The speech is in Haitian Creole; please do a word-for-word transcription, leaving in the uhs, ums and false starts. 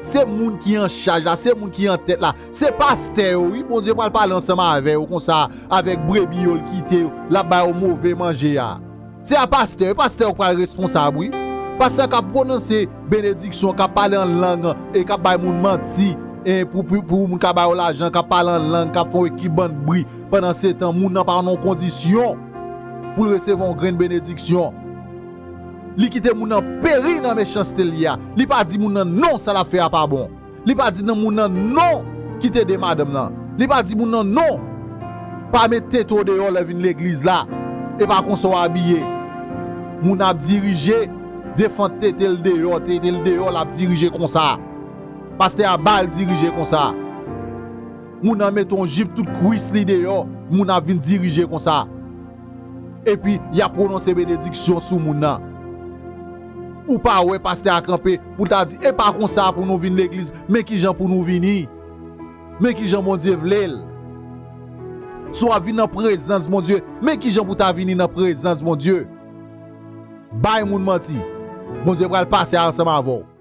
Se moun ki an chaj la, se moun ki an tèt la, se pastè yo, wi. Bondye pral pale ansanm avè yo konsa, avèk brebi yo l kite yo, l ap ba yo move manje a. Se a pastè, e pastè yo k pral responsab, wi. Pastè k ap pwononse benediksyon, k ap pale an lang, e k ap bay moun manti, e pou, pou, pou moun ka ba yo lajan, k ap pale an lang, k ap fè yon ekip bann bri, pandan se tan, moun nan pa nan yon kondisyon pou l resevwa yon grenn benediksyon. Li kite moun nan peri nan mechanste l ye a. Li pa di moun nan non, sa l ap fè a pa bon. Li pa di nan moun nan non, kite de madanm nan. Li pa di moun nan non, pa met tete w deyò lè vin legliz la. E pa konsa w abiye. Moun ap dirije, defant tete l deyò, tete l deyò, l ap dirije konsa. Pastè a ba l dirije konsa. Moun nan mete yon jip, tout kwis li deyò, moun ap vin dirije konsa. Epi, y ap pwononse benediksyon sou moun nan. Ou pa wè pastè a kanpe pou l ta di, e pa konsa pou nou vin legliz, men ki jan pou nou vini. Men ki jan Bondye vle l. Si w ap vin nan prezans Bondye, men ki jan pou ta vini nan prezans Bondye. Bay moun manti. Bondye pral pase ansanm avè w.